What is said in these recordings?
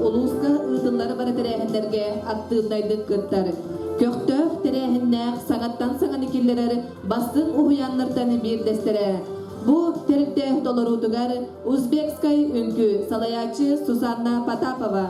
улууска ыытыллар бары тэрээһиннэргэ актыыбынайдык кыттар. Көхтөөх тэрээһиннээх саҥаттан саҥаны киллэрэр бастыҥ уһуйааннартан биирдэстэрэ. Бу тэрилтэ толоруутугар Узбекскай үҥкүү салайааччы Сусанна Потапова.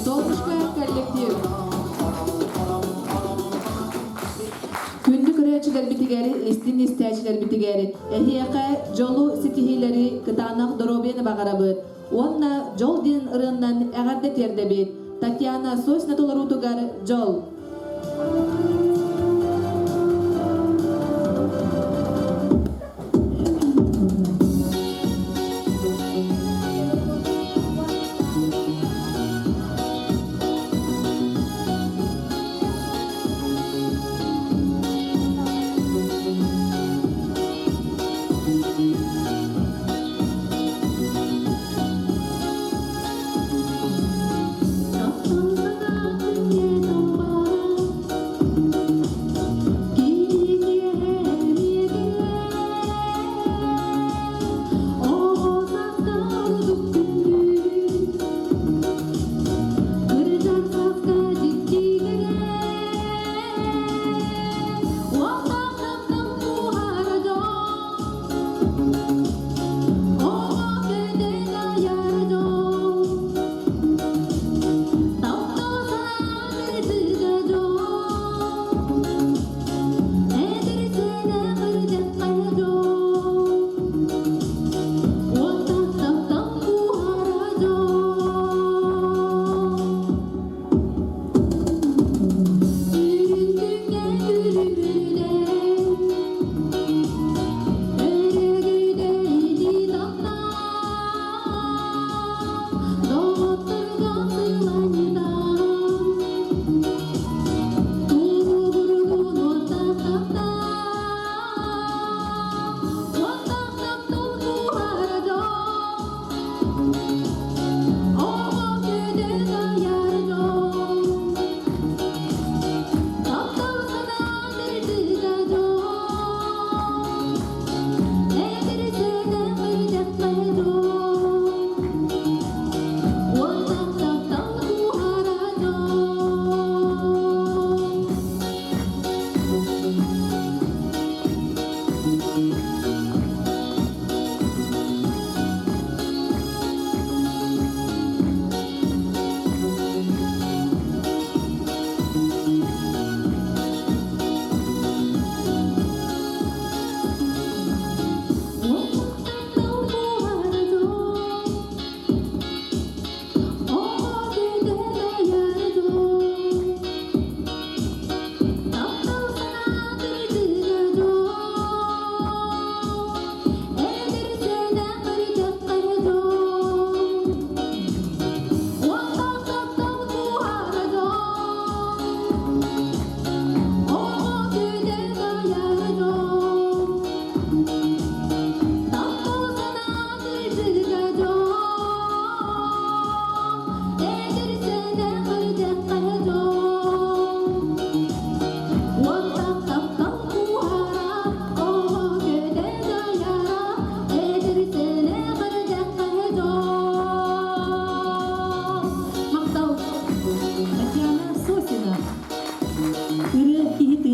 Солнышко коллектив. Күндү көрөөччүлэрбитигэр, истин истээччилэрбитигэр эһиэхэ дьолу ситиһиилэри, кытаанах доруобуйаны баҕарабыт уонна дьол диэн ырыаннан эҕэрдэ тиэрдэбит. Татьяна Сосина толоруутугар дьол!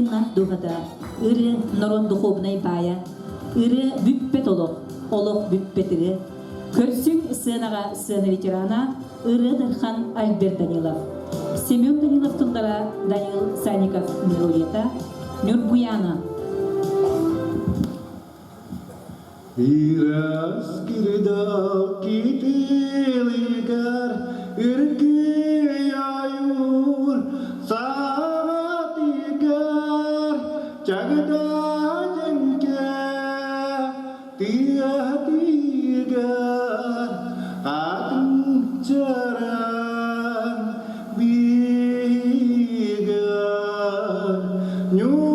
тыыннаах дууһата, ырыа норуот духуобунай баайа, ырыа бүппэт олох, олох бүппэт ырыа. Көрсүҥ сыанаҕа сыана ветерана Ырыа Дархан Альберт Данилов. Семен Данилов тыллара Данил Санников мелодията Нюргуяна. Ирас кирдал китилигэр үргүйайур саатигэр чагда дьэҥкэ тыатыгар атын чараҥ биигэр Ньургуйаана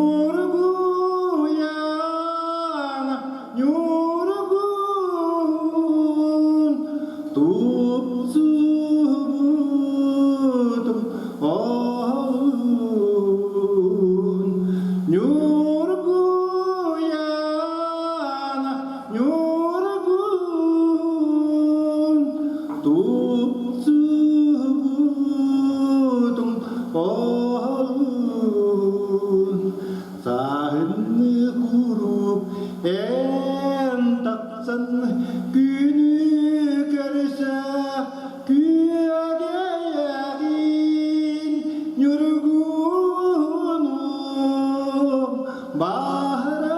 Ньургун тупсубутум оһун Ньургуйаана Ньургун тупсубутум оһун Сааһынны куруук эн тахсан күнү көрсө күөгэйэҕин ньургуһунум баһырахсын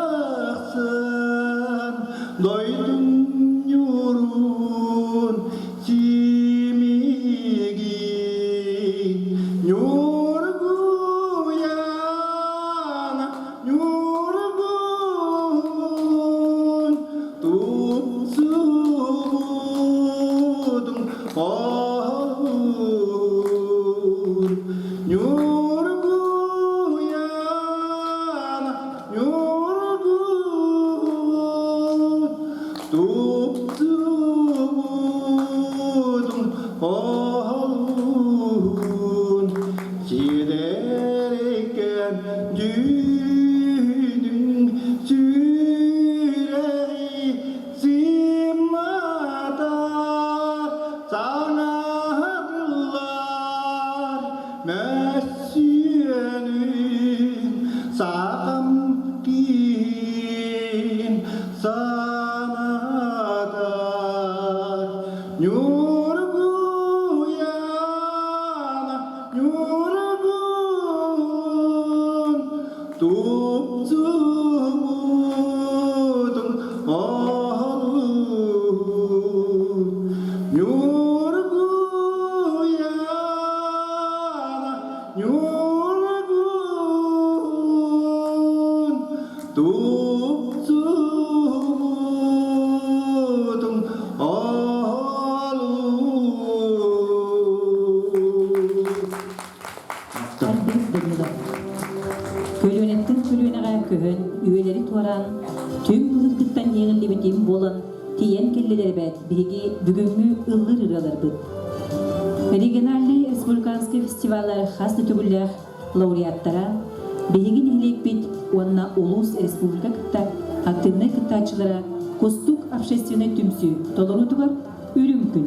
дойдум ньурун симигин Ньургуйаана Ньургун тупсубутум оһур Ньургуйаана Ньургун Тупсубутум оһолун сиэрэрикэн дьүһүнүн сүрэҕи сымнатар саҥатыллар мөссүөнүн саатам киин санатар Ньургуйаана Ньургун тупсубутуҥ оһолун Ньургуйаана Ньургун тупсубутуҥ оһолун Альберт Данилов. Көлүөнэттэн көлүөнэҕэ көһөн, үйэлэри туораан, түҥ былыргыттан иэҕиллибитим буолан, тиийэн кэллилэр эбээт биһиги бүгүҥҥү ыллыыр ырыаларбыт. Региональнай республиканскай фестиваллар хас да төгүллээх лауреаттара, биһиги нэһилиэкпит уонна улуус республика кытта активнай кыттааччылара Кустук общественнай түмсүү толоруутугар Үрүҥ күн.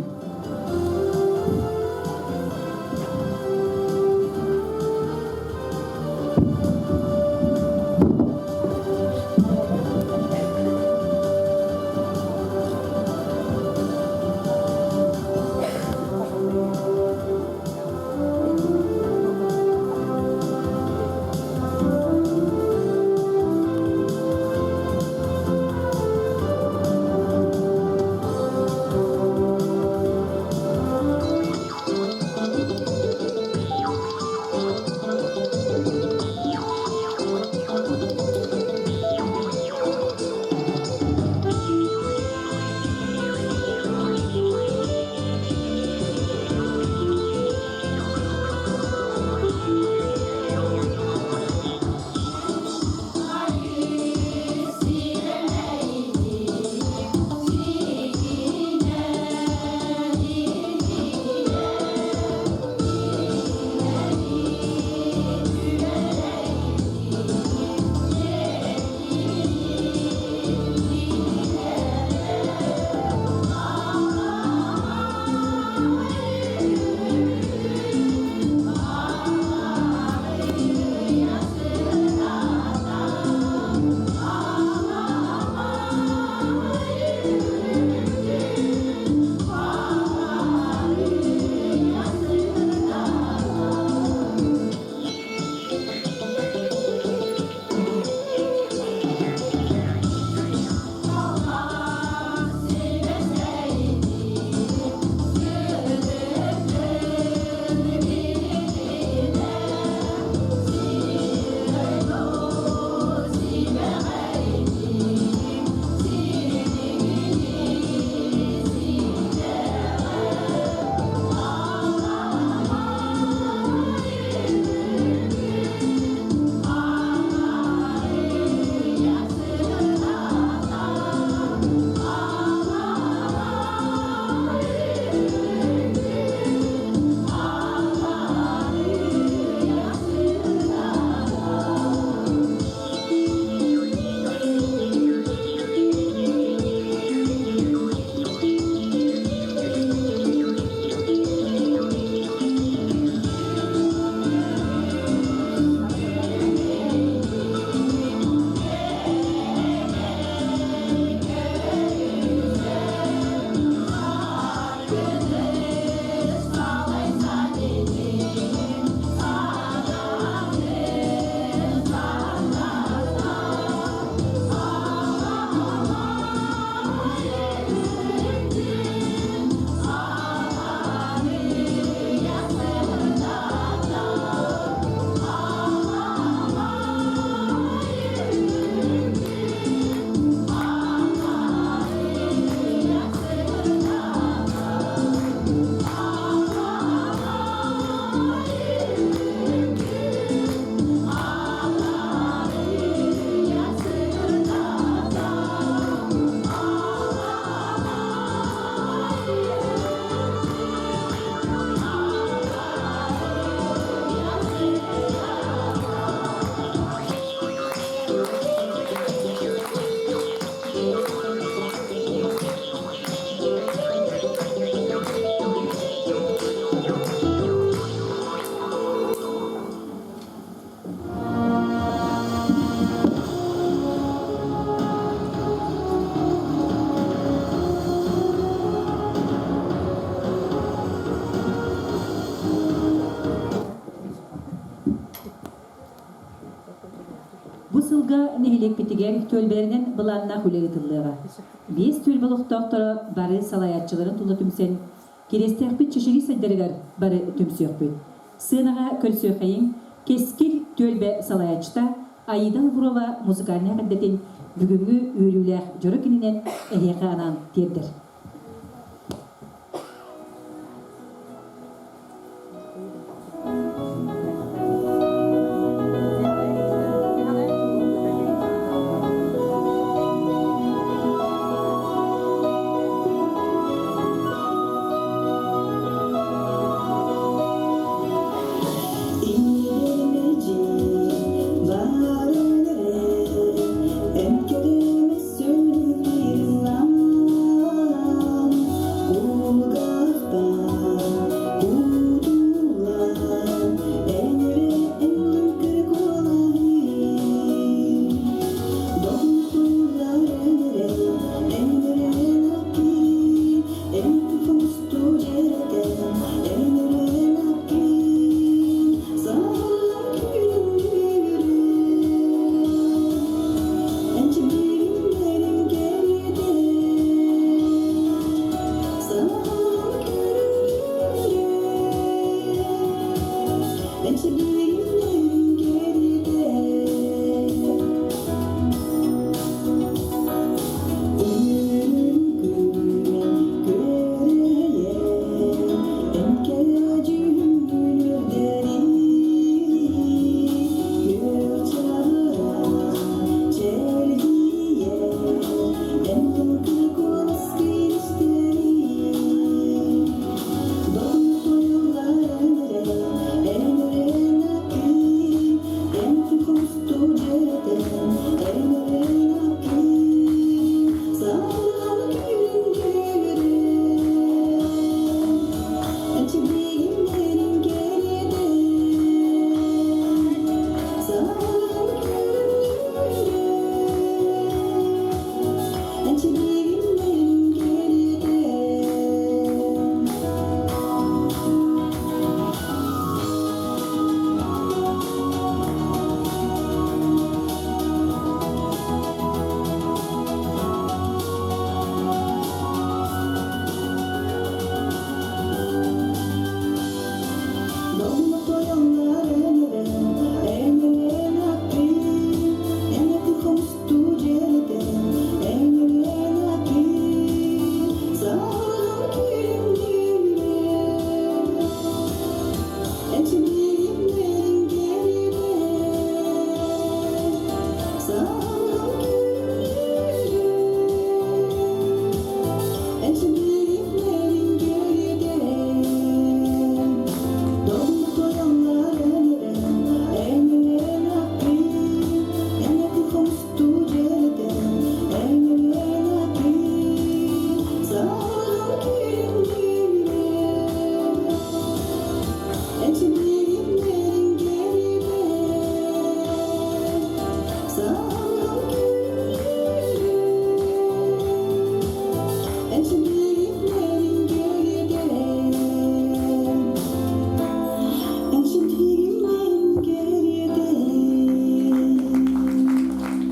Бу сылга нэһилиэкпитигэр түөлбэлэринэн былааннаах үлэ ыытыллыаҕа. Биэс түөлбэ олохтоохторо бары салайааччыларын тула түмсэн, Кириэстээхпит чэчирии сайдарыгар бары түмсүөхпүт. Сыанаҕа көрсүөхэйиҥ Кэскил түөлбэ салайааччыта Аида Лаврова музыкальнай эҕэрдэтин бүгүҥҥү үөрүүлээх дьоро күнүнэн эһиэхэ анаан тиэрдэр.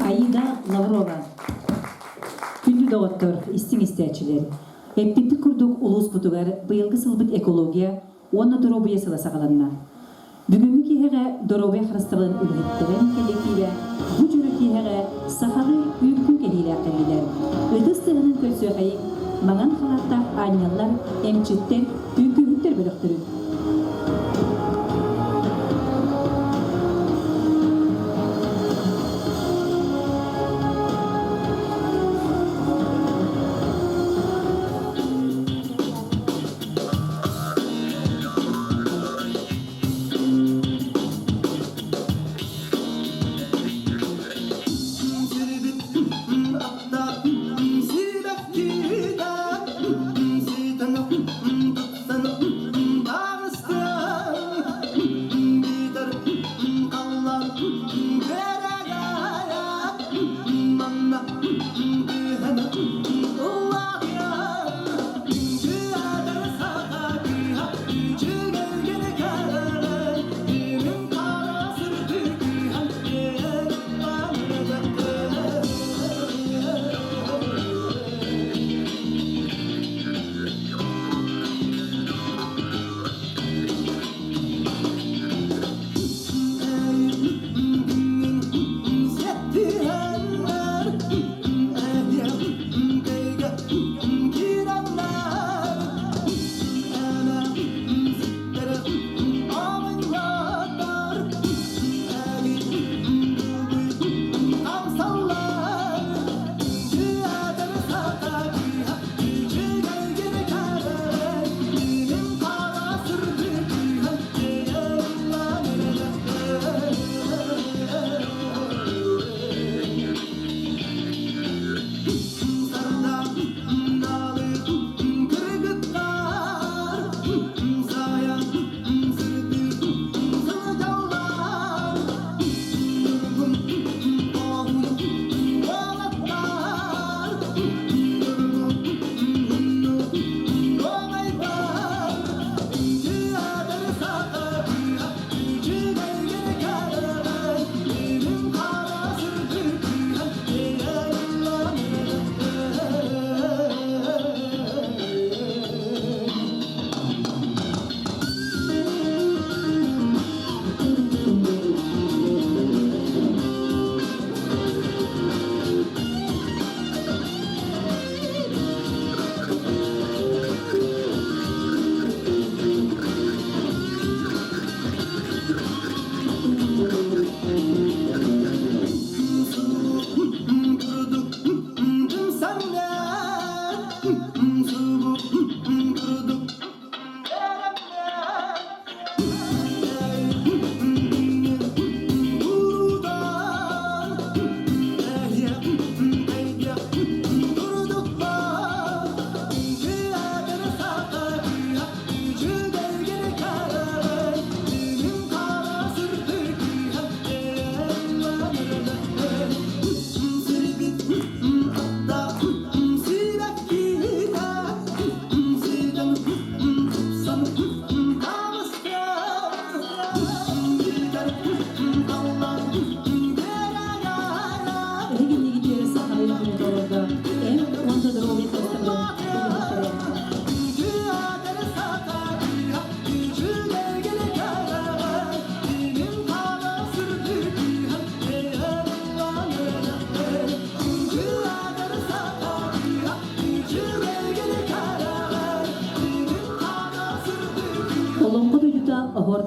Аида Лаврова. Күндү доҕоттор, истиҥ истээччилэр! Эппиппит курдук улууспутугар быйылгы сылбыт экология уонна доруобуйа сыла саҕаланна. Бүгүҥҥү киэһэҕэ доруобуйа харыстабылын үлэһиттэрин кэллэктиибэ бу дьоро киэһэҕэ сахалыы үҥкүү кэһиилээх кэллилэр. Ытыс тыаһынан көрсүөхэйиҥ маҥан халааттаах аанньаллар, эмчиттэр, үҥкүүһүттэр бөлөхтөрүн.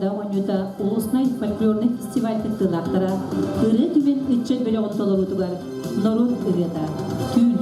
Чуордаах оонньуута улуснай фольклорнай фестиваль кыттыылаахтара ырыа түмэн ыччат бөлөҕүн толоруутугар норуот ырыата Түүл.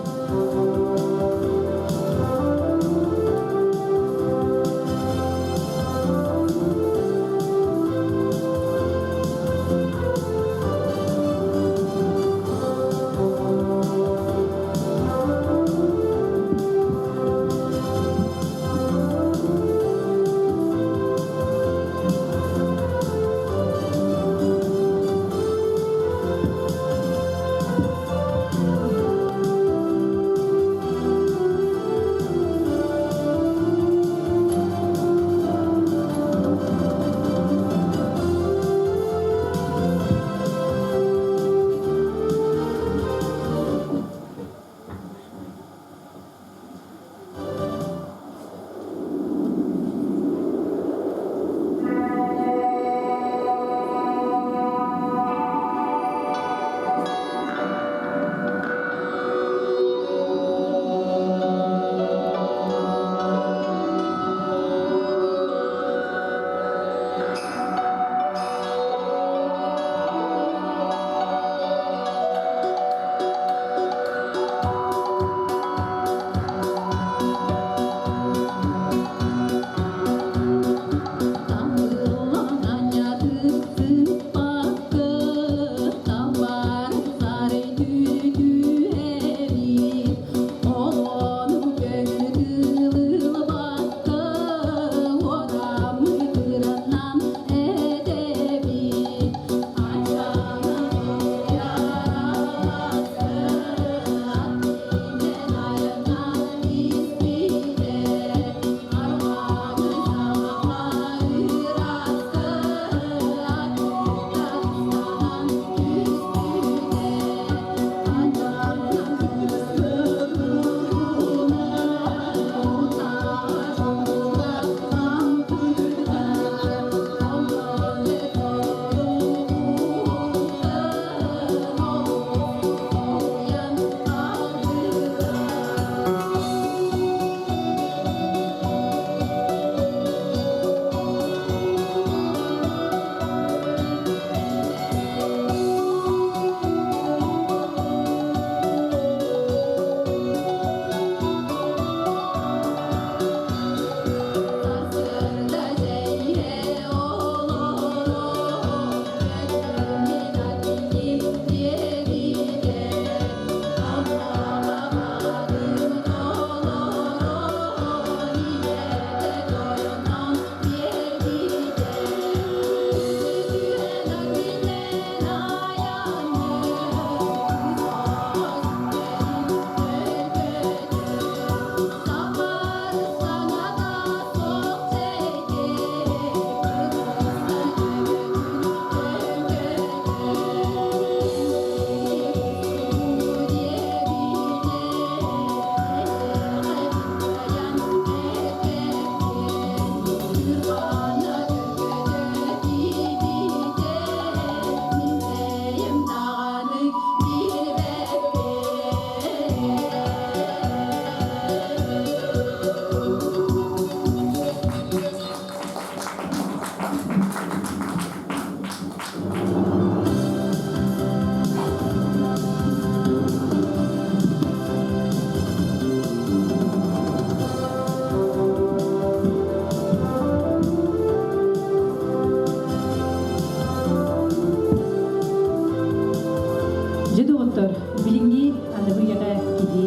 Дьэ доҕоттор, билиҥҥи аныгы үйэҕэ киһи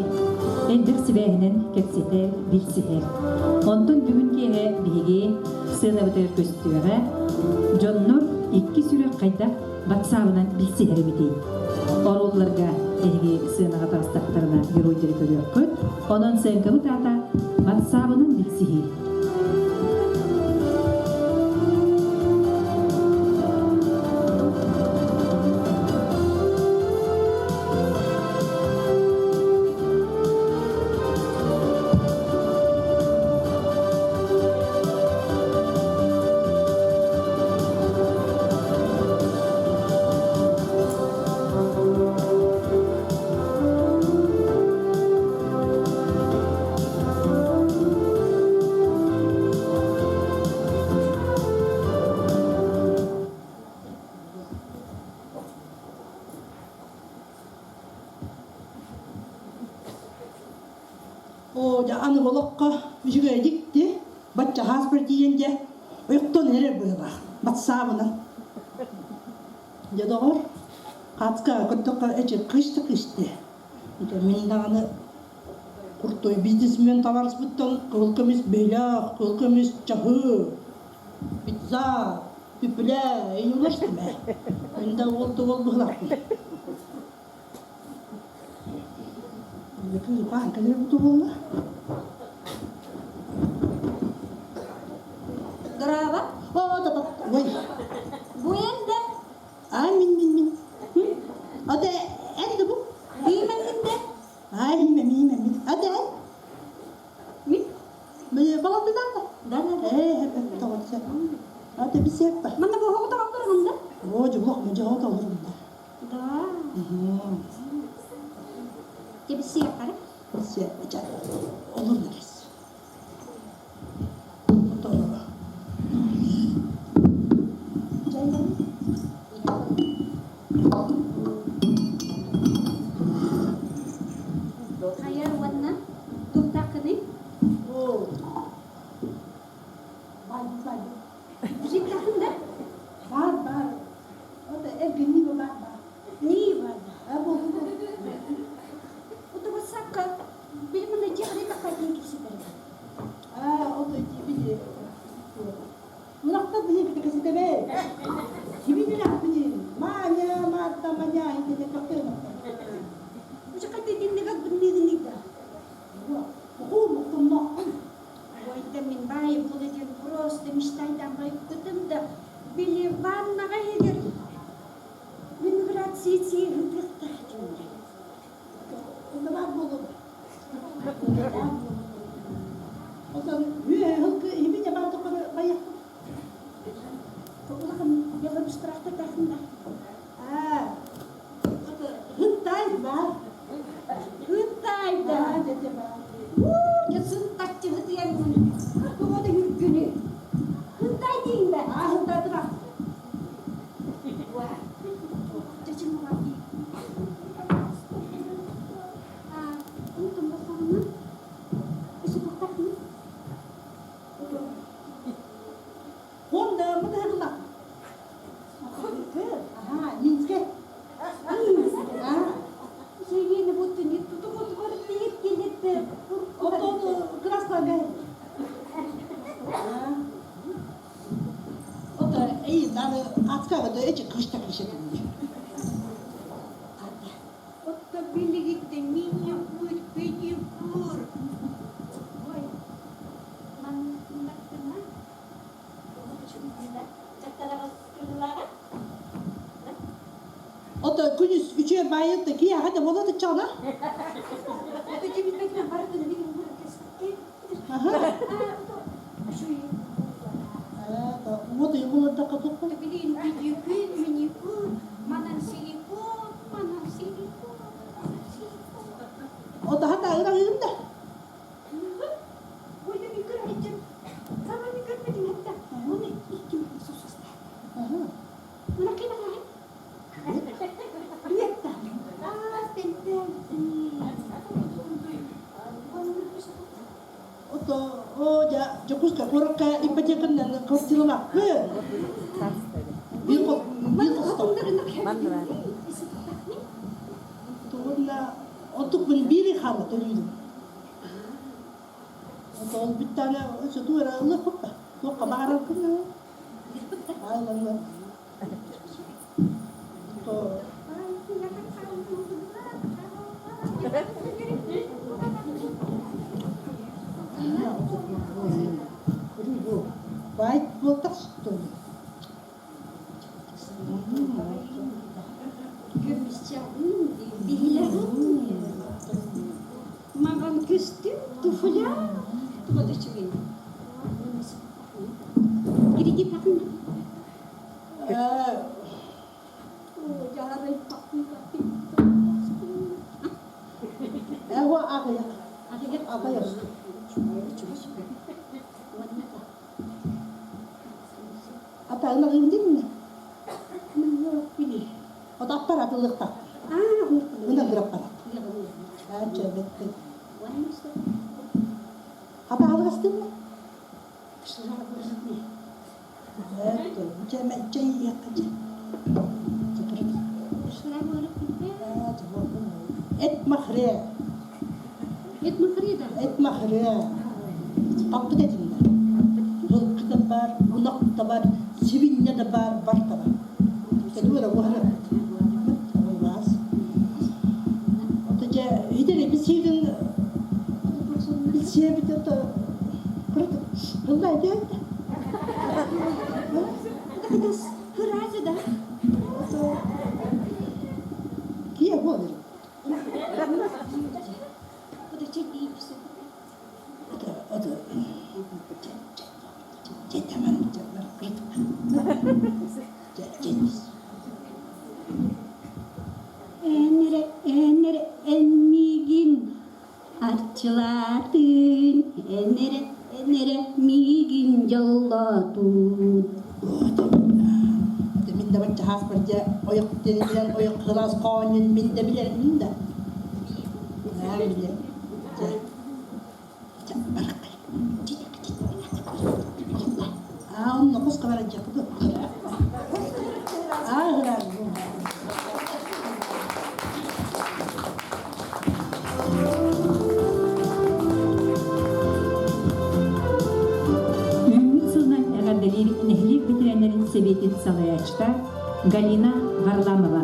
элбэх сибээһинэн кэпсэтэр, билсиһэр. Онтон бүгүн киэһэ биһиги сыанабытыгар көстүөҕэ дьоннор икки сүрэх хайдах батсаабынан билсиһэр эбитий? Оруолларга эһиги сыанаҕа таҕыстахтарына геройдары көрүөххүт. Онон сыаҥкабыт аата батсаабынан билсиһии. Оо, дьэ, аны олоххо үчүгэйдик дии, бачча хааспар тиийэн дьэ, ойохтон эрэр быһыылаах, батсаабынан. Дьэ, доҕор, хаацка көрдөххө эчи кыыс да кыыс дии. Мин даҕаны куртой бизнесмен табаарыспыттан кыһыл көмүс бэлэх, кыһыл көмүс чаһы, пицца, пүпүлэ, улаштым ээ. Мин да уол да уол быһыылаахпын. Кыыс кэлэр буту буолла. Дорообо. О, да, ой. Бу эн да? А, мин, мин, мин. Ата, эн да бу? Иимэммин да? А, иимэм, иимэммин. Ата, эн? Мин? Мен баланды да? Да, да, да. Э, хеп, тоҕотса. Ата, бисеппа. Манна бу хоҕу тоҕоллорун да? О, жулох, мен жоо толорум да. Да. Кэбисиэххэ. Бисеппа, olur neresi? Хайа уонна туохтааххыный? Бар, бар. Життахын да? Бар, бар. Ото эргинни бар, бар. Не бар. А, бу, бу. Ото басакка билмene дьиэҕэ таккайтын кэпсэтэр. А, ото били. Мунахта били кэситебе. Кимини лахпини. Маня, Марта, маня, инде кафе. Уже қайта диннега биннигини да. Оку муктумно. Ой, да мин бай була диэн просто мечтайдан байыппытым да били ваннаға егер виноград сиетсие ытыктаах дьоннор. Онда бар болу. Ота үе хылкы имине бар токор баяк. Улахан белорустраахта тахында. А. Ото хынтай бар. Хынтай да. Да, дете бар. Уу, жасын таччыгытыян тоҕо да үргүнү. Хынтай дейин да. А, хынтай тура. Уа. Чачын уа. А, унтун басағына. Үсі тоқтақны. Хонда мыды хылла. Ага, минске. А, Жегені бұтты не тұтып отырып тиіп келетті. ото краслага. Ото эй, наны атка өтө эчи кышта кышта. Отто билигитте миникюр, педикюр. Ой, маннактына. Жактарага Ото күнүс үчө байытты ки ага да болот чана. Ото жибитбекинен барытын билин кеске. Ага. А, вот и болот да катып. Билин педикюр, маникюр, манан силикон, манан силикон, манан силикон. Ото хата ыра ыында. Ой, да мен көрмедим. Сама мен көрмедим хатта. Оны икки сусуста. Ага. Мына кыйнаган. Дуэтта. А, тентен. Ото о я жокуска куракка ипотеканан квартиралак. Бир кол бир кол. Тугунна отук бин бири хала төлүйдүм. Ото ол бүттана өсө тура ылы хоппа. Тоққа барар күнү. Алла. То Байт болтақ что ли? Маған көстüm, туфля, туғады чугин. Кредит тақын. О, жарай папи папи. Әуа ағаяқ. Ағаяқ. Ағаяқ. Ата ына ыңдин. Ота аппарат ылықтақ. А, Мына бір аппарат. Ача бітті. Хатаһалык астынна. Эт махре. Эт махре да. Эт махре. Таппыт этиннэр. Былкы да бар, ынах да бар, сибинньэ да бар, бар да бар. Кэтуора уһараппыт. Вас. Ото дьэ, итэри бисиидин билсиэбит ото Кырылла этэ. Кыраазы да. Кие буолар. Ото Жетеман Энере, энере, энмигин Арчылаатын, энэрэ, энэрэ, миигин дьоллоотун. Мин да бачча хааспар дьэ ойох диэн ойох кылаас хоонньун мин да билэрмин да. Аа билэр. Дьэ. Дьэ барахай. Аа онно куска баран дьэ Аа гырар. Үүммүт сылынан эҕэрдэлиир нэһилиэк бэтэрээннэрин сэбиэтин салайааччыта Галина Варламова.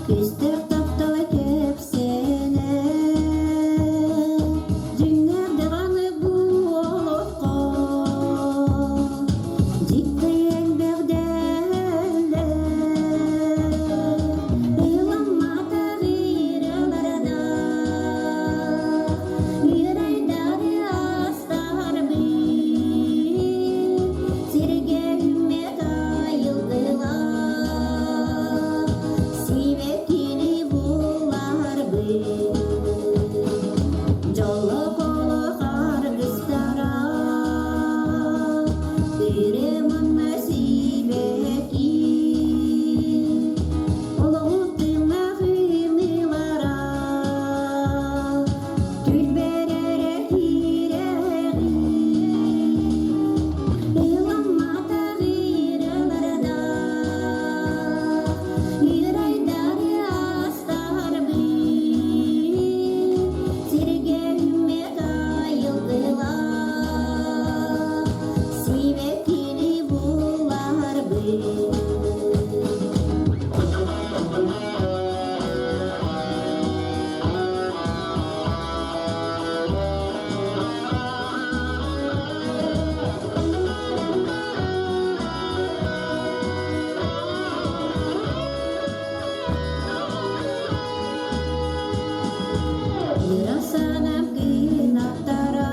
Күстэх таптала кэпсэнэ Дьиҥнээх даҕаны бу олоххо Дьикти элбэх дэллэр Ыламматах ираларда Ирайдары астарбын Сиргэ үммэт айылгылар Сибэккини буларбын Дьоллоох аргыстара Тыырымынна сибэкки Олоҕу тыыннаах ымыылара Түлбэрэрэ киирэҕин Ыламматах ыраларда Ырайдары астарбын Сиргэ үммэт айылгылар Сибэккини буларбын. Ыра санаам кынаттара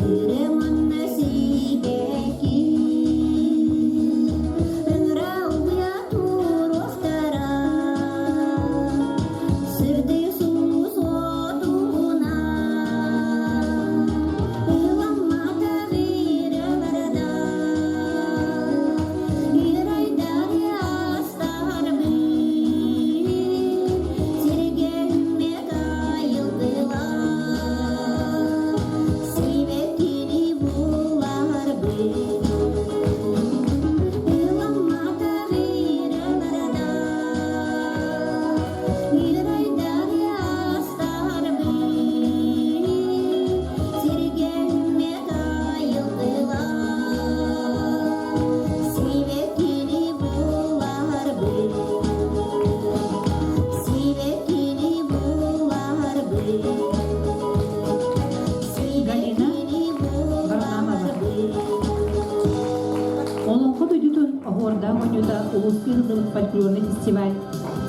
Ырымынна сибэкки Ыҥыра уйа туруохтара Сырдык сулус отуна Ыламматах ыраларда Ырайдары астарбын Сиргэ үммэт айылгылар Сибэккини буларбын Ыламматах ыраларда Ырайдары астарбын Сиргэ үммэт айылгылар Сибэккини буларбын Сибэккини буларбын Галина Сибэккини Варламова. буларбын Олоҥхо дойдутун оһуордаах оонньуута улууска ыытыллыбыт фольклорнай фестиваль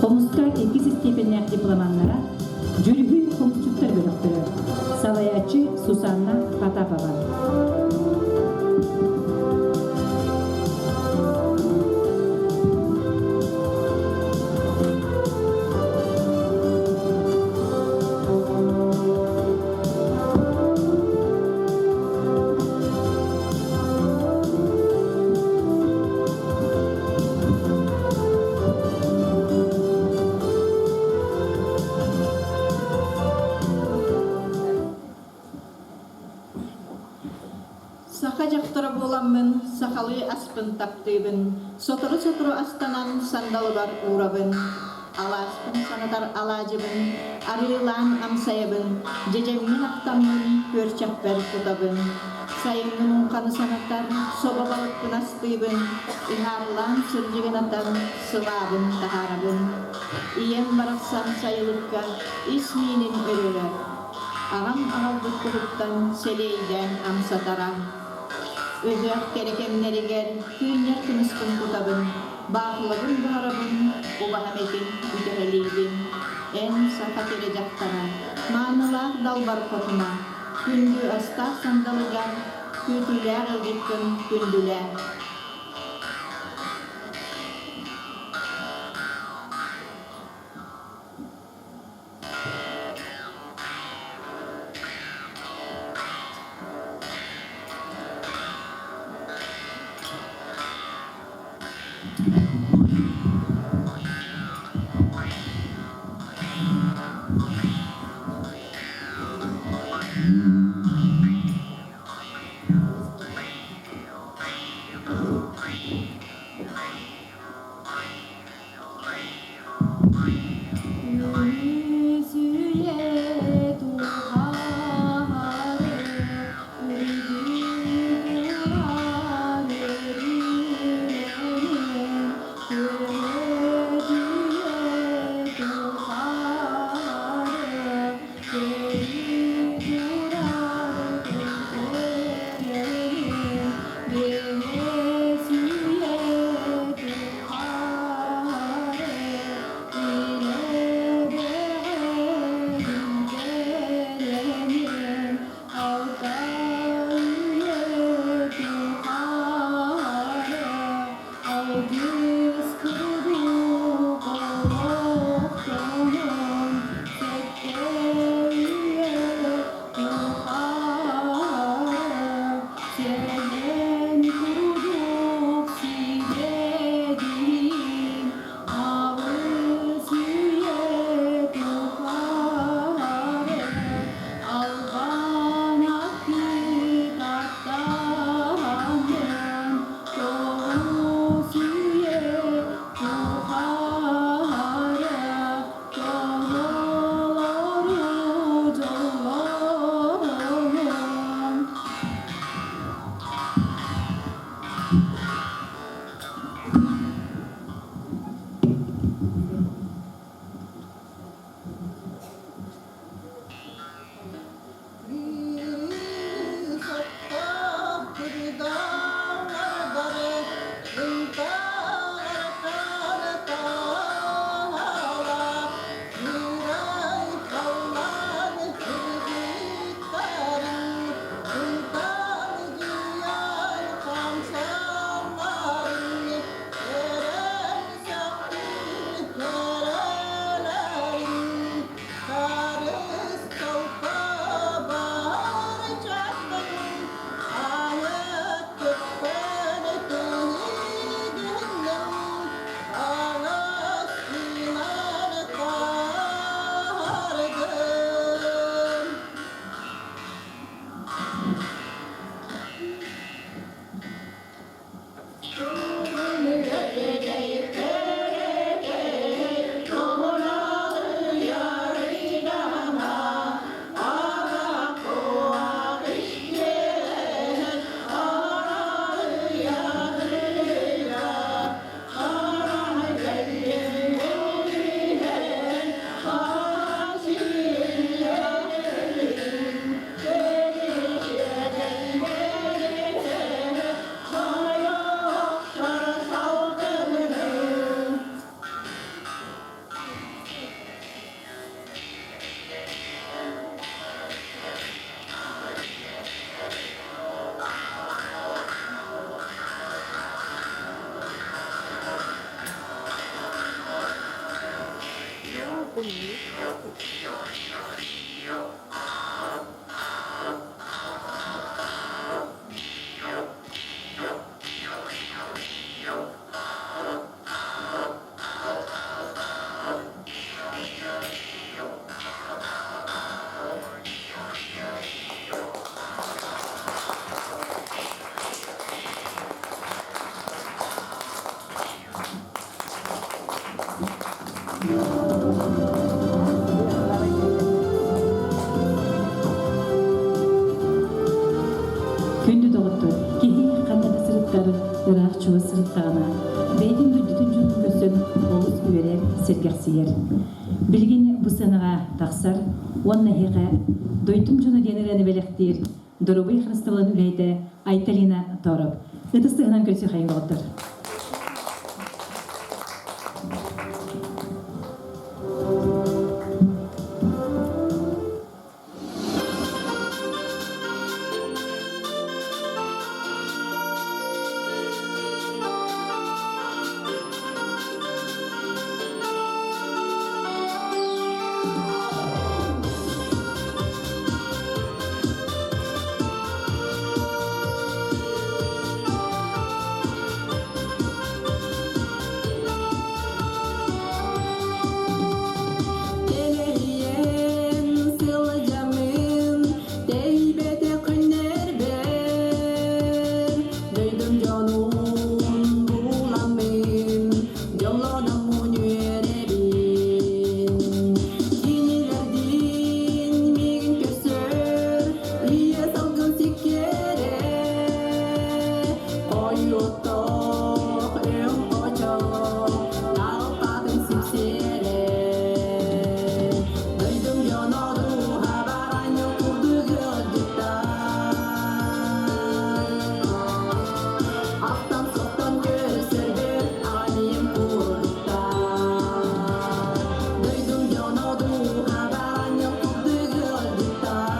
хомуска иккис истиэпэннээх дипломаннара Дьүрүһүй хомусчуттар бөлөхтөрө. Салайааччы Сусанна Потапова. Сахабын, сахалыы аспын таптыыбын, сотору-сотору астанан сандалыбар уурабын. Алааспын санатар алаадьыбын, арыылаан амсайабын, дьэдьэммин ахтаммын күөрчэхпэр кутабын. Сайыҥҥы муҥханы санатар, собо балыкпын астыыбын, ыһаарылаан сырдьыгынатан сылаабын таһаарабын. Ийэм барахсан сайылыкка ис миинин өрөрө. Аҕам аҕалбыт туһуттан сэлиэйдээн амсатара. Өһөх кэрэ кэмнэригэр кыынньар кымыспын кутабын, баахылабын буһарабын, убаһам этин үтэһэлиибин. Эн саха кэрэ дьахтара, маанылаах далбар хотуна, күндү астаах сандалыгар күүтүүлээх ыалдьыккын күндүлээ. Үсүйэ тухары үрдүк уран өрүнэнин Көһөтүйэ тухары көрүү турар көтөлөнүн Бэһэс үйэ тухары илэ бэҕэһин алта үйэ тухары алгыс курдук олохтонон сэттэ үйэ тухары Сэлэн курдук сирэдиин аҕыс үйэ тухары албан аттык аттанан тоҕус үйэ тухары толору дьоллонон. Күндү доҕоттор, киһи ханна да сырыттар, ыраах чугас сырыттаҕына, бэйэтин дойдутун дьонун көрсөн олус үөрэр, сэргэхсийэр. Билигин бу сыанаҕа тахсар уонна эһиэхэ дойдум дьоно диэн ырыаны бэлэхтиир Доруобуйа харыстабылын үлэһитэ Айталина Тороп. Ытыс тыаһынан көрсүөххэйиҥ доҕоттор. Телейен сылдьаммын, тэйбэтэ күннэрбэр, Дойдум дьонун буламмын, дьоллономмун үөрэбин. Кинилэрдиин миигин көрсөр, ийэ салгын сиккиэрэ, Хойуоттох өҥ хочо, талбатын сипсиэрэ. Дойдум дьоно дууһа баранньык курдук ыалдьыттар. Ахтан-соттон көрсөрбөр аҕам курдуктар. Дойдум дьоно дууһа баранньык курдук ыалдьыттар.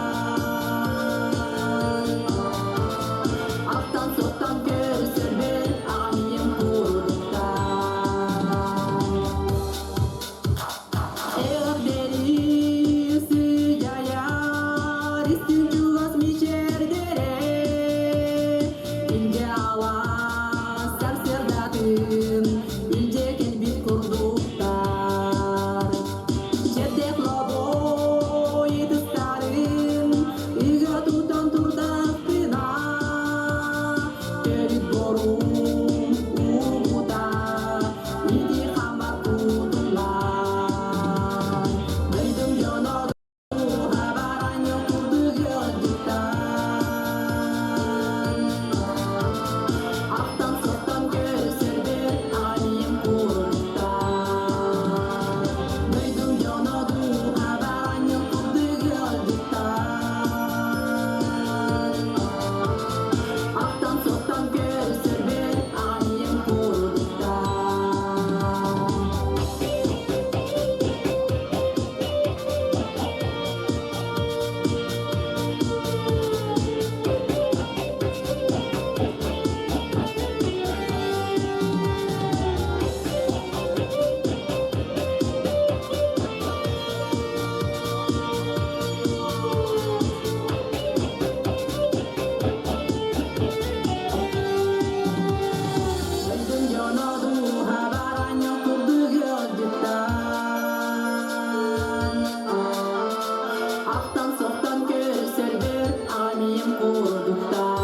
Ахтан-соттон көрсөрбөр аҕам курдуктар. Эҕэрдэлии сыдьаайар истиҥ чугас мичээрдэрэ, Илгэ алаас сарсыардатын илдьэ кэлбит курдуктар. Чэрдэх лобой ытыстарын ыга тутан турдахпына, Төрүт борум уута ити хама кутуллар. Дойдум дьоно дууһа курдук ыалдьыттар. Ахтан-соттон көрсөрбөр аҕам курдуктар. Дойдум дьоно дууһа курдук ыалдьыттар. Ахтан-соттон көрсөрбөр аҕам курдуктар. Дойдум дьоно дууһа баранньа курдук ыалдьыттар. Ахтан-соттон көрсөрбөр аҕам курдуктар.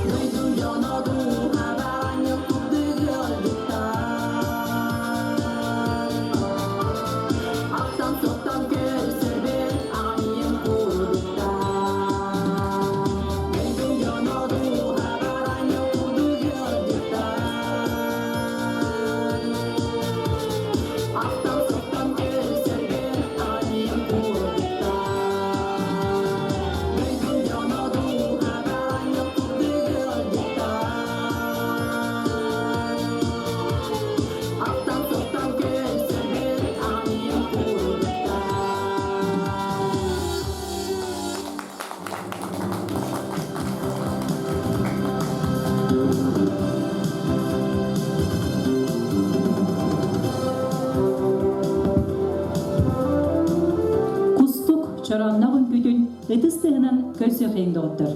Дойдум дьоно дууһа баранньа курдук ыалдьыттар. Ахтан-соттон көрсөрбөр аҕам курдуктар. Дойдум дьоно дууһа баранньа курдук ыалдьыттар. Ахтан-соттон көрсөрбөр аҕам курдуктар. Дойдум дьоно дууһа баранньа курдук ыалдьыттар. Ахтан-соттон көрсөрбөр аҕам курдуктар. Кустук чороонноох үҥкүүтүн ытыс тыаһынан көрсүөххэйиҥ доҕоттор.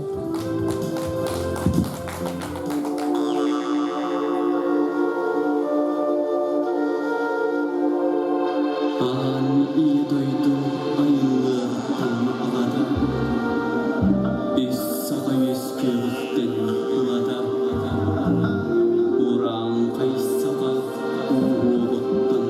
Аан ийэ дойду айыллыаҕыттан ылата, Үс саха үөскүөҕүттэн ылата, Урааҥхай саха ууһуоҕуттан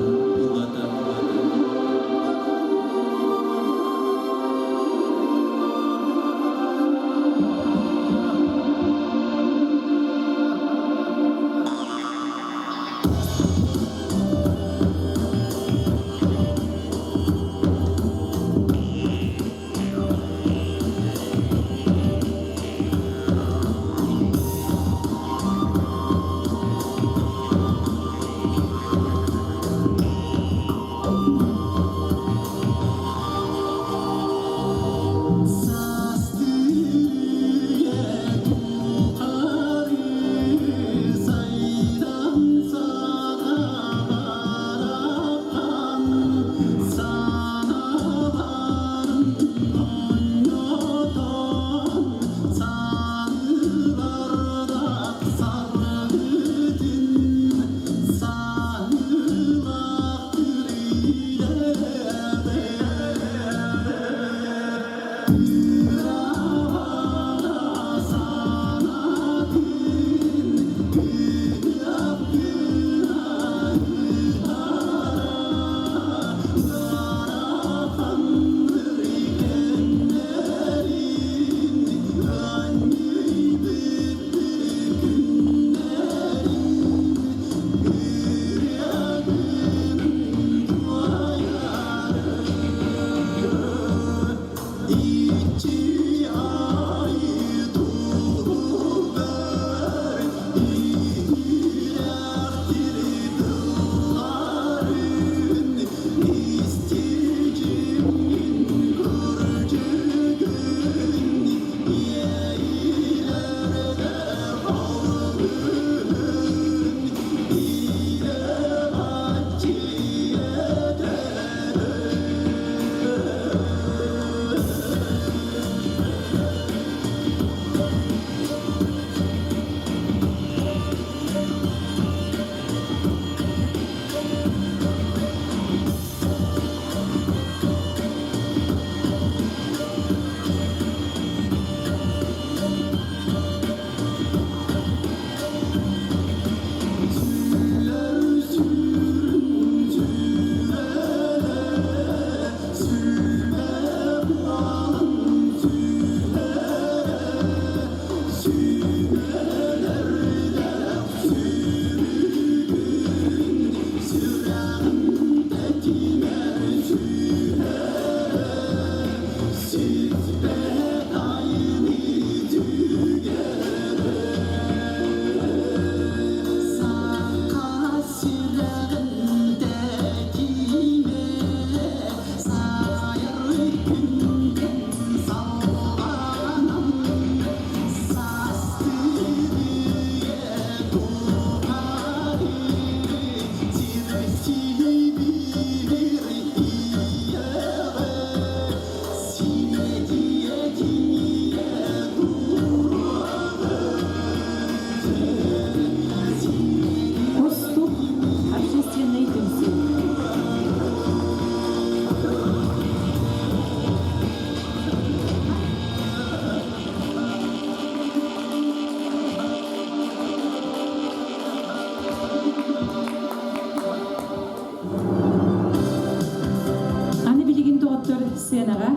Сценаҕа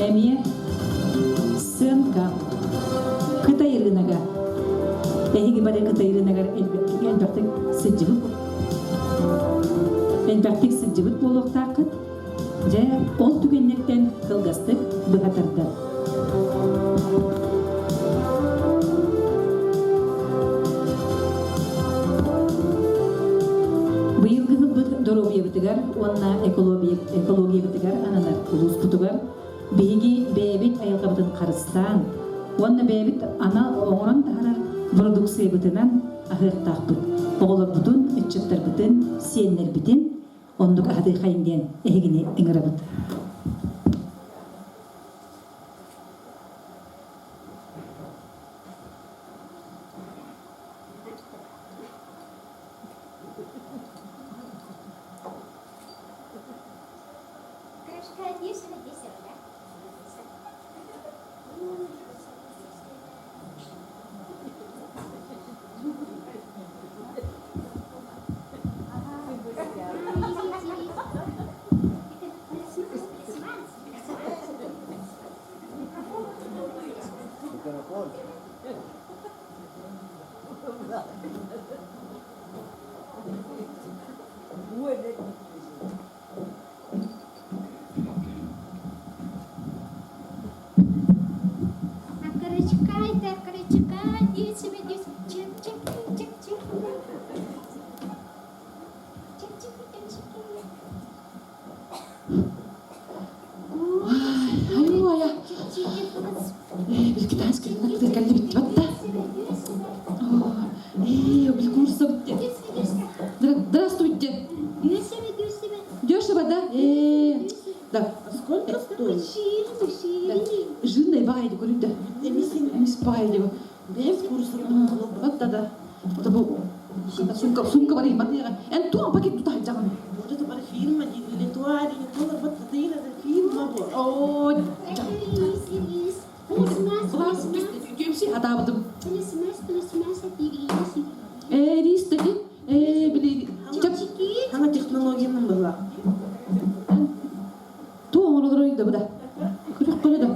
эмиэ сценка Кытай ырыынага. Эһиги бары Кытай ырыынагар элбэхтик сылдьыбыт элбэхтик сылдьыбыт буолуохтааххыт. Дьэ, ол түгэннэртэн кылгастык быһа тардар. Быйылгы сылбыт доруобуйабытыгар уонна экологиябытыгар ананар улууспутугар биһиги бэйэбит айылҕабытын харыстаан уонна бэйэбит анал оҥорон таһарар бородууксуйабытынан аһыахтаахпыт. Оҕолорбутун, ыччаттарбытын, сиэннэрбитин оннук аһатыахайын диэн эһигини ыҥырабыт. Акырычкай-да, акырычкай, десеме дес, чик-чик, чик-чик. Чик-чик, чик-чик. Айуая. Китайский рынок кэллибит батта. Э, бил курса битте. Здравствуйте. Дешево, да? Э, да. Сколько стоит? Жирный бай, говорю, да. Эмис бай, Бэс курса Вот да, да. Это был сумка, сумка бар матыга. Эн туан пакет тута жагын. Вот это бар фирма, или туари, доллар вот это фирма бу. О, Күмси хатабытым. Э, рис таки. Э, били. Ана технологияның была. Ту оңоролор да буда. Күрүк көрө да.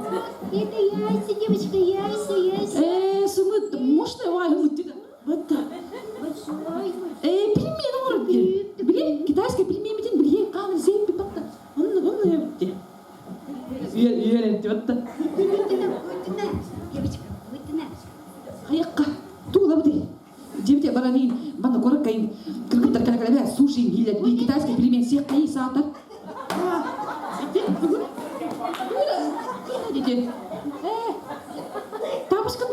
Это яйца, девочка, яйца, яйца. Э, сымыт, мощный вай мытты да. Вот да. Большой. Э, пельмени оңорот Били, китайский пельмени битин били, кан зейп битта. Онны онны ебитти. Үйер, үйер этти батта. Девочка, вот Хаякка, тула бути. Дебите баранин, банда кораккайын, кыргыттар калакалабе суши хилет, би китайский пельмень всех кайы саатар. Ити бүгүн Дети. Э, тапочка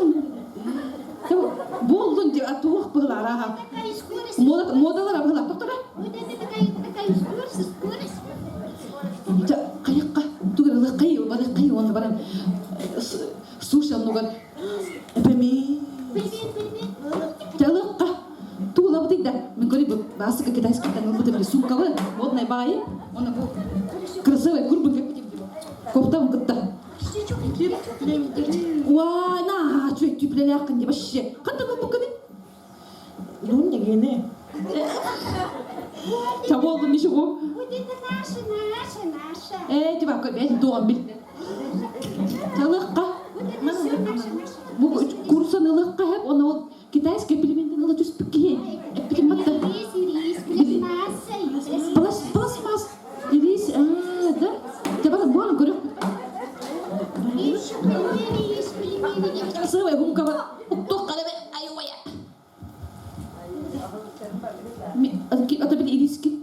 Болдун деп туох быһылар аха. Такая скорость. Мода модалар быһылар токтора. Вот это такая, такая скорость, скорость. Кайыкка тугар кай бары кай оны баран суши оннугар эпеми. Привет, привет. Жалыкка тула бутый да. Мен көрүп басыка китайский тан бутый били сумкалы модный бай. Оны бу красивый курбун кеп кофтам кытта. Уа, на, чуй түплеле акын деп вообще. Кандай бу кыды? Дун дегене. Таболдум ничего. Вот это наша, наша, наша. Э, типа, бәй туган бил. Жалыкка. Вот это все наша, наша. Бу курсын ылыкка хеп, оны ол китайский пельменден ылы түспүк ки. Эппитим батта. Рис, рис, пластмасса, Плас, пластмасс. Ирис, а, да? Тебе болон көрөк. Еще пельмени есть, пельмени, девочка. Сывай гумка бар. Уктук калебе айуая. Ата бил ириски.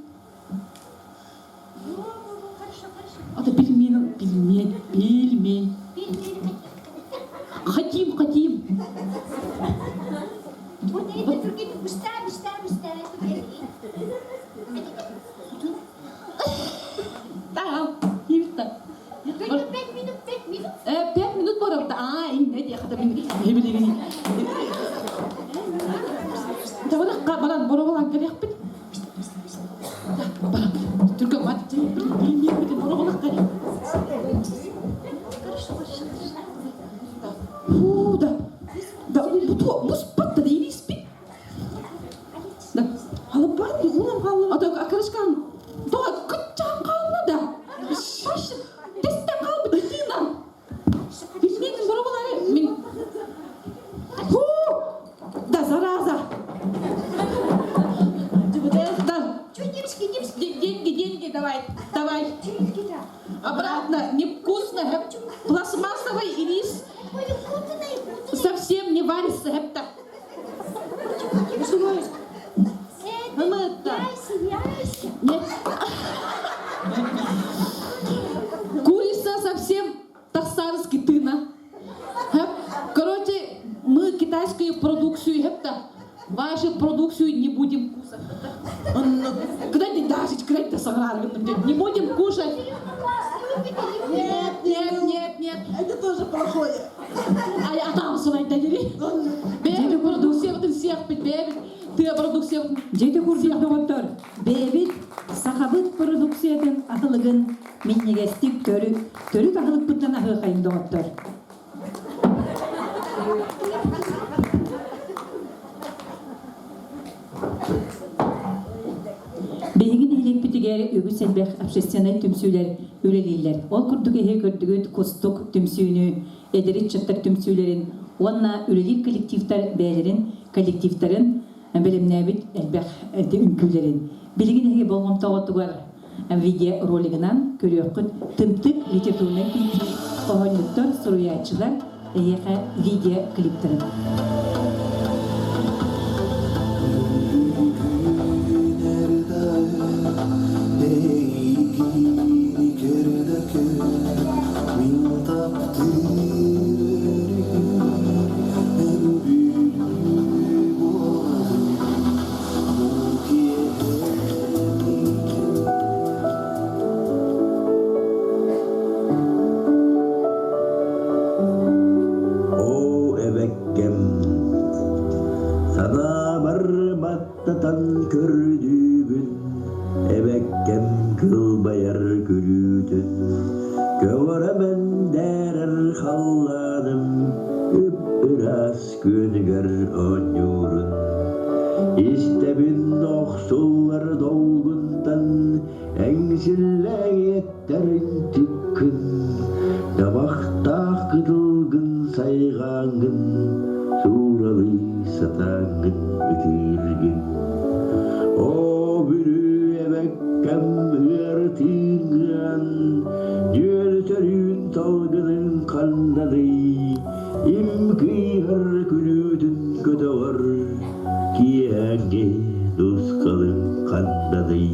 Хорошо, хорошо. Ата пельмень, пельмень, пельмень. Пельмени. Хотим, хотим. Вот это другие густа, густа, густа. Да, именно. Только 5 минут, 5 минут. 5 минут барабыт. А, инне де хата мен хебилегени. Табана баран боробалан керекпит. Баран. Түркө мат билмейм бит боробалак керек. Хорошо, хорошо, хорошо. Фу, да. Да, бу бус патта да ириспи. Да. Алып бар, улам калды. Ата акырышкан. Тога күтчан калды да. Баш. варится, хепта. Ымытта. Нет. Курица совсем тахсарский тына. Короче, мы китайскую продукцию, хепта, вашу продукцию не будем кушать. Куда ты даже, куда ты Не будем кушать. Нет, нет, нет, нет. Это тоже плохое. А там сунайда дери. Бэйбит продукциябытын сиэхпит, бэйбит тыа продукциябытын. Дьэ курдук доҕоттор, бэйэбит сахабыт продукциятын аһылыгын минньигэстик төрүт төрүт аһылыкпытынан аһыахайын доҕоттор. Биһиги нэһилиэкпитигэр үгүс элбэх общественнай түмсүүлэр үлэлииллэр. Ол курдук эһиги көрдүгүт Кустук түмсүүнү, эдэр ыччаттар түмсүүлэрин уонна үлэлиир коллективтар бэйэлэрин коллективтарын бэлэмнээбит элбэх үҥкүүлэрин. Билигин эһиги болҕомтоҕутугар видеоролигынан көрүөххүт Тымтык литературнай түмсүү хоһоонньуттар, суруйааччылар эһиэхэ видеоклиптарын. Оо, эбэккэм, санаабар баттатан көрдүүбүн, эбэккэм кылбайар күлүүтүн, көҕөрө мэндээрэр халлааным ып-ыраас күөнүгэр оонньуурун. Истэбин охсуллар долгунтан эҥсиллээҥиэттэрин түккүн, табахтаах кытылгын сайҕааҥҥын, сууралыы сатааҥҥын ытыыргын. Оо, Бүлүү эбэккэм ыар тыыҥҥын, дьүөл сөрүүн салгынын ханнаный, им кыыһар күлүүтүн көтөҕөр, киэһээҥҥи дусхалын ханнаный.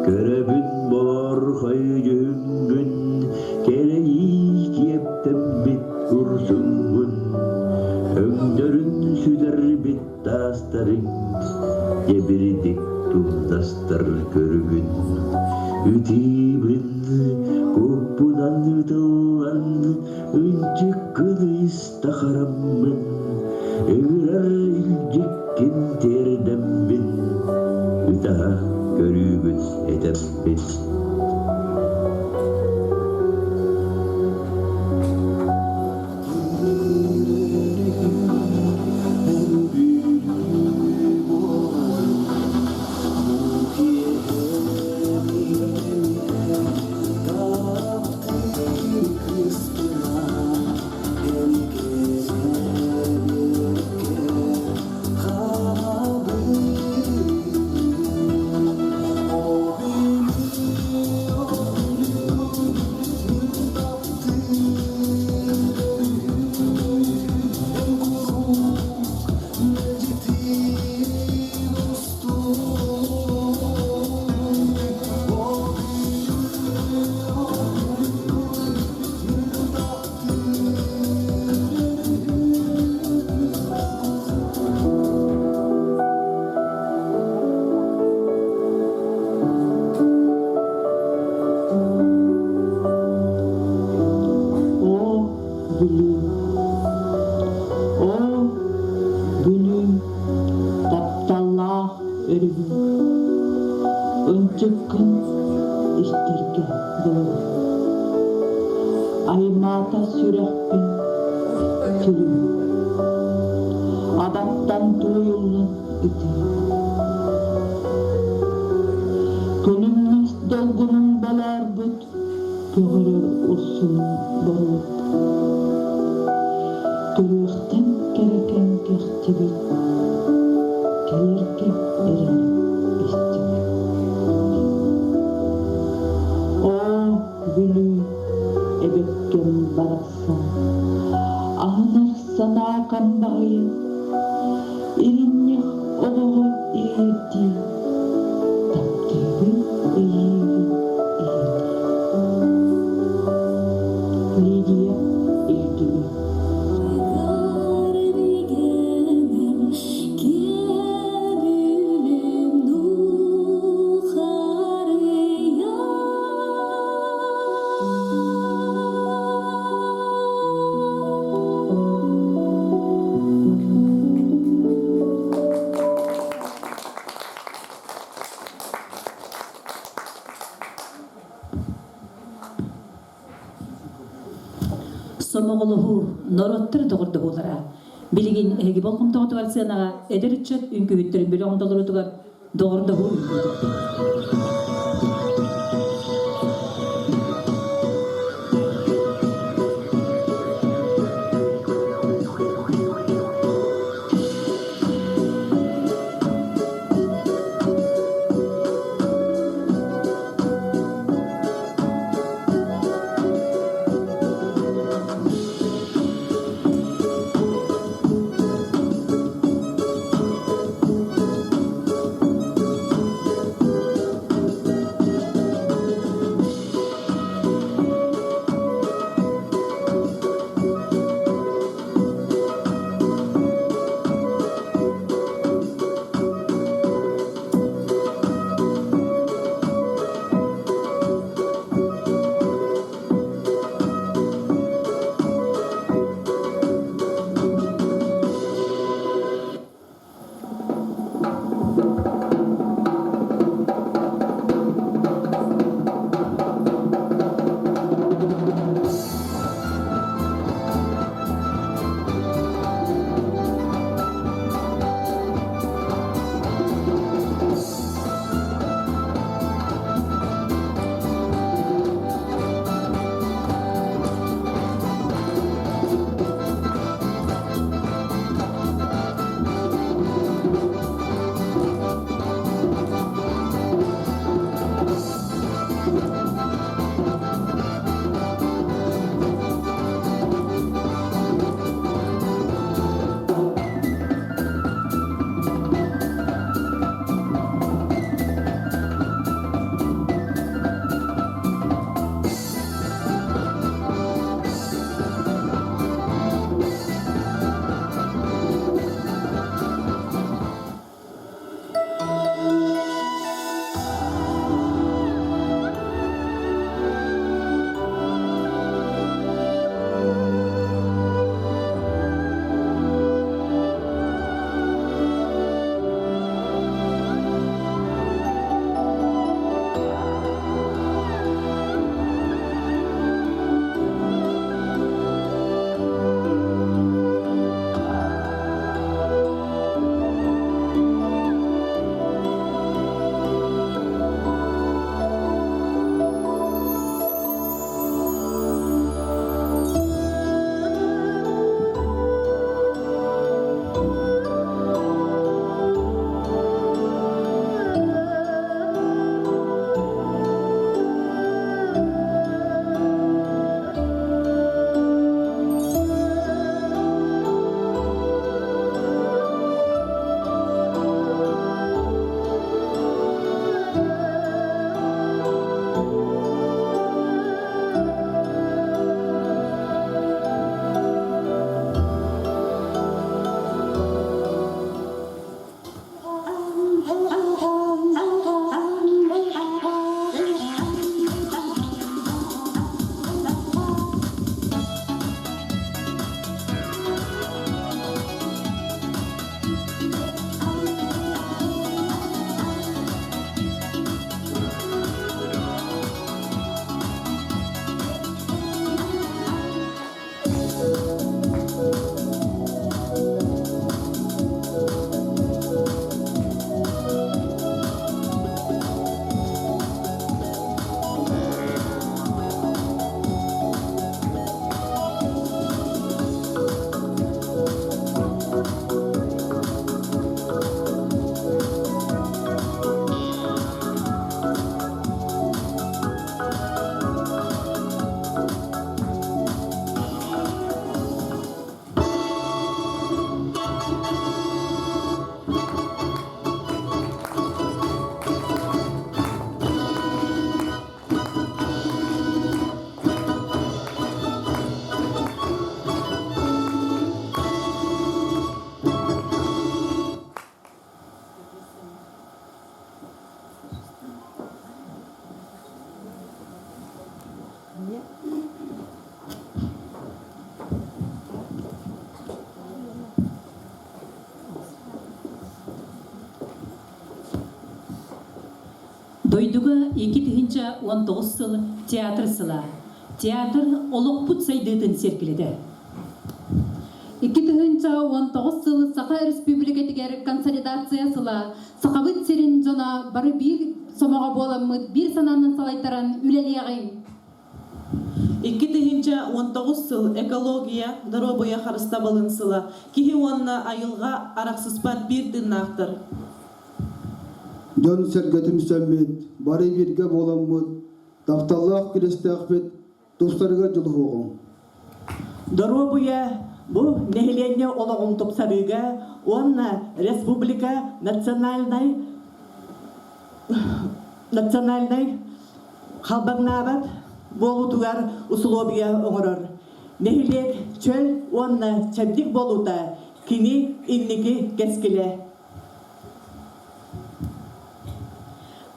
Көрөбүн болоорхой дьүһүҥҥүн, кэлэйии киэптэммит урсуҥҥун, өҥнөрүн сүтэрбит таастарыҥ, дьэбирдик тумнастар көрүгүн. Үтиибин куппунан ытыллан, ынчыккын ыйыстахараммын, ыҥырар илдьиккин тиэрдэммин, ытаһа көрүүгүн этэммин. Оо, Бүлүү, оо, Бүлүү, тапталлаах өрүһүм, ынчыккын истэргэ дылы. Аймаата сүрэхпин сүрүм, абаттан тууйуллан ытыыр. Күлүмнэс долгунун балаарбыт көҕөрөр урсунун боруот. Төрүөхтэн кэрэкэн кэхтибит, кэлэргэ эрэлим истибит. Оо, Бүлүү, эбэккэм барахсан, аһынар санаакам маһыйан, иринньэх оҕоҕо иэйэрдии, таптыыбын эйиигин ийэтии. Лидия Илдьигэ Сомоҕолоһуу, норуоттар доҕордоһуулара. Билигин эһиги болҕомтоҕутугар сыанаҕа эдэр ыччат үҥкүүһүттэрин бөлөҕүн толоруутугар доҕордоһуу үҥкүүтэ. Дойдуга 2019 сыл театр сыла. Театр олохпут сайдыытын сиэркилэтэ. 2019 сыл Саха Өрөспүүбүлүкэтигэр консолидация сыла. Сахабыт сирин дьоно бары биир сомоҕо буоламмыт биир санаанан салайтаран үлэлиэҕиҥ. 2019 сыл экология, доруобуйа харыстабылын сыла. Киһи уонна айылҕа арахсыспат биир тыыннаахтар. Дьон-сэргэ түмсэммит, бары бииргэ буоламмыт, тапталлаах күрэстээхпит тустарыгар дьулуһуоҕуҥ. Доруобуйа бу нэһилиэнньэ олоҕун тупсарыыга уонна республика национальнай национальнай халбаҥнаабат буолуутугар усулуобуйа оҥорор. Нэһилиэк чөл уонна чэбдик буолуута кини инники кэскилэ.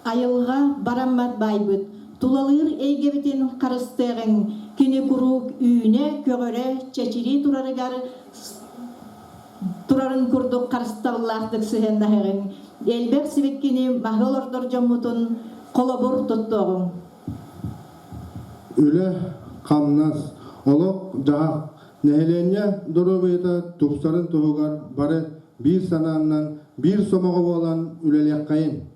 Айылҕа бараммат баайбыт, тулалыыр эйгэбитин харыстыаҕыҥ, кини куруук үүнэ, көҕөрө, чэчирии турарыгар турарын курдук харыстабыллаахтык сыһыаннаһыаҕыҥ, элбэх сибиккини маһы олордор дьоммутун холобур туттуоҕуҥ. Үлэ, хамнас, олох-дьаһах, нэһилиэнньэ доруобуйата тупсарын туһугар бары биир санааннан, биир сомоҕо буолан үлэлиэххэйин.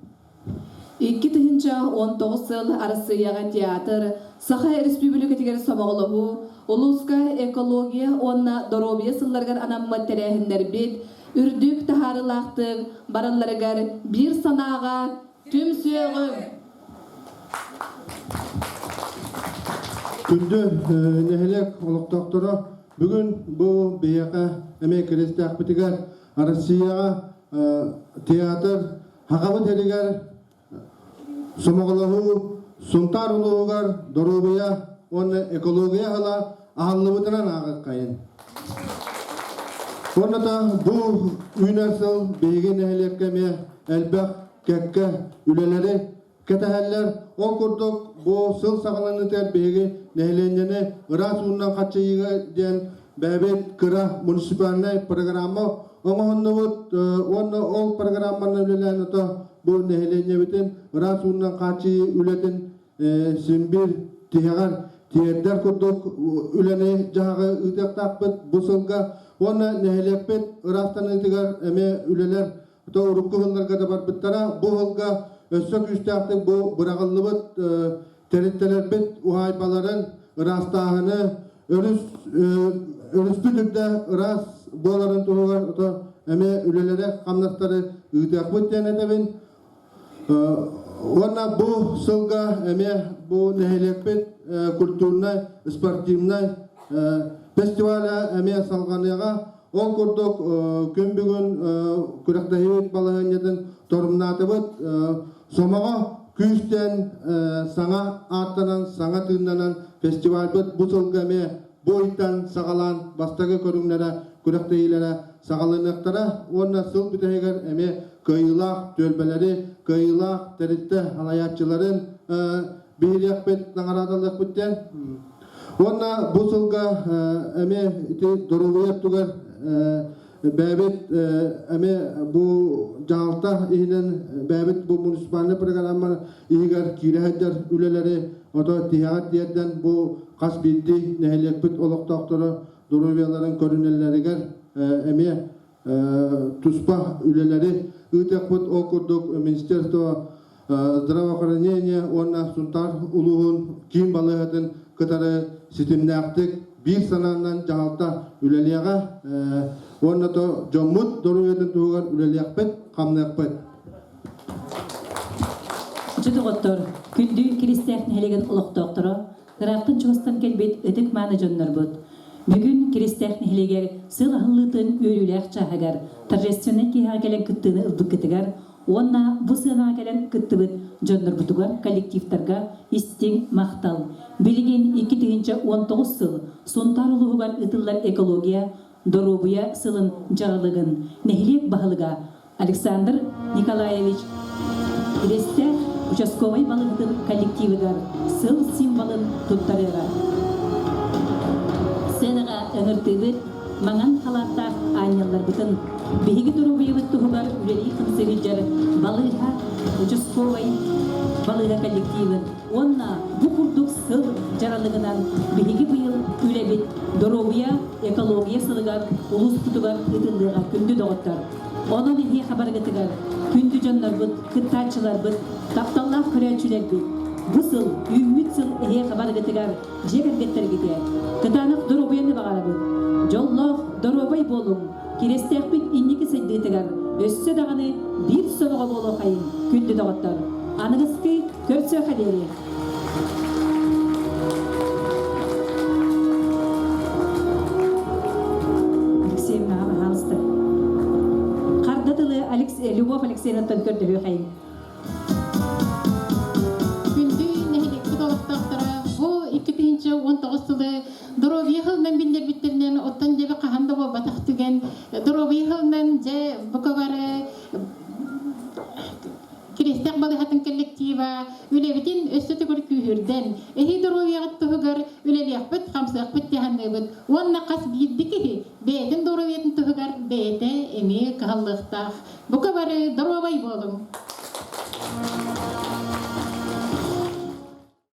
2019 сыл Арассыыйаҕа театр, Саха Өрөспүүбүлүкэтигэр сомоҕолоһуу, улууска экология уонна доруобуйа сылларыгар анаммыт тэрээһиннэрбит үрдүк таһаарыылаахтык баралларыгар биир санааҕа түмсүөҕүҥ! Күндү нэһилиэк олохтоохторо, бүгүн бу биһиэхэ эмиэ киристээхпитигэр Россияҕа театр Хахабыт сиригэр сомоҕолоһуу Сунтаар улууһугар доруобуйа уонна экология ыла аһыллыбытынан ааҕыаххайын. Уонна бу үүнэр сыл биһиги нэһилиэккэ эмиэ элбэх кэккэ үлэлэри кэтэһэллэр. Ол курдук бу сыл саҕаланыытыгар биһиги нэһилиэнньэни ыраас ууннан хаччыйыыга диэн бэйэбит кыра муниципальнай программа оҥоһуннубут уонна ол программаны үлэлээн ото бу нэһилиэнньэбитин ыраас ууннан хааччыйыы үлэтин син биир тиһэҕэр тиэрдэр курдук үлэни дьаһаҕы ыытыахтаахпыт бу сылга уонна нэһилиэкпит ыраастаныытыгар эмиэ үлэлэр То урукку сылларга да барбыттара. Бу сылга өссө күүстээхтик бу быраҕыллыбыт тэрилтэлэрбит уһаайбаларын ыраастааһыны өрүс өрүспүт үрдэ ыраас буоларын туһугар ото эмиэ үлэлэри хамнастары ыытыахпыт диэн этэбин. Уонна бу сылга эмиэ бу нэһилиэкпит культурнай, спортивнай фестиваля эмиэ салҕаныаҕа. Ол курдук күн бүгүн күрэхтэһиибит балаһыанньатын торумнаатыбыт. Сомоҕо күүстэн саҥа ааттанан, саҥа тыыннанан фестивальбыт бу сылга эмиэ бу ыйтан саҕалаан бастакы көрүҥнэрэ, күрэхтэһиилэрэ саҕаланыахтара уонна сыл бүтэһигэр эмиэ кыайыылаах түөлбэлэри, кыайыылаах тэрилтэ салайааччыларын биһириэхпит, наҕараадалыахпыт диэн. Уонна бу сылга эмиэ ити доруобуйа өттүгэр бэйэбит эмиэ бу дьаһалта иһинэн бэйэбит бу муниципальнай программа иһигэр киирэ сылдьар үлэлэри ото тиһэҕэр тиэрдэн бу хас биирдии нэһилиэкпит олохтоохторо доруобуйаларын көрүнэллэригэр эмиэ туспа үлэлэри ыытыахпыт. Ол курдук Министерство здравоохранения уонна Сунтаар улууһун киин балыыһатын кытары ситимнээхтик биир санаанан дьаһалта үлэлиэҕэ уонна то дьоммут доруобуйатын туһугар үлэлиэхпит, хамныахпыт. Дьэ доҕоттор, күндү Киристээх нэһилиэгин олохтоохторо, ыраахтан чугастан кэлбит ытык-мааны дьоннорбут! Бүгүн Киристээх нэһилиэгэр сыл аһыллыытын үөрүүлээх чааһыгар торжественнай киэһэҕэ кэлэн кыттыыны ылбыккытыгар уонна бу сыанаҕа кэлэн кыттыбыт дьоннорбутугар, коллективтарга истиҥ махтал! Билигин 2019 сыл Сунтаар улууһугар ыытыллар экология, доруобуйа сылын дьаралыгын нэһилиэк баһылыга Александр Николаевич Киристээх участковай балыыһатын коллективыгар сыл символын туттарыаҕа. Сценаҕа ыҥыртыыбыт маҥан халааттаах аанньалларбытын, биһиги доруобуйабыт туһугар үлэлии-хамсыы сылдьар балыыһа участковай балыыһа коллективын уонна бу курдук сыл дьаралыгынан биһиги быйыл үлэбит доруобуйа экология сылыгар улууспутугар ыытыллыаҕа күндү доҕоттор. Онон эһиэхэ барыгытыгар күндү дьоннорбут, кыттааччыларбыт, тапталлаах көрөөччүлэрбит бу сыл, үүммүт сыл эһиэхэ барыгытыгар дьиэ кэргэттэргитигэр кытаанах доруобуйаны баҕарабыт. Дьоллоох, доруобай буолуҥ, кирэстээхпит инники сайдыытыгар өссө даҕаны биир сомоҕо буолуохайыҥ, күндү доҕоттор! Аныгыскы көрсүөххэ диэри! Алексеевна, пожалуйста. Харда тылы Любовь Алексеевнаттан көрдөһүөхайын. Күндү нэһилиэкпит олохтоохторо бу 2019 сылы доруобуйа сылынан биллэрбиттэринэн оттон дьэбэ хаһан да буолбатах түгэн доруобуйа сылынан дьэ бука бары Кириэстээх балыыһатын коллектива үлэбитин өссө төгүл күүһүрдэн, эһи доруобуйаҕыт туһугар үлэлиэхпит, хамсыахпыт дьаһаныыбыт уонна хас биирдии киһи бэйэтин доруобуйатын туһугар бэйэтэ эмиэ кыһаллыахтаах. Бука бары доруобай буолуҥ!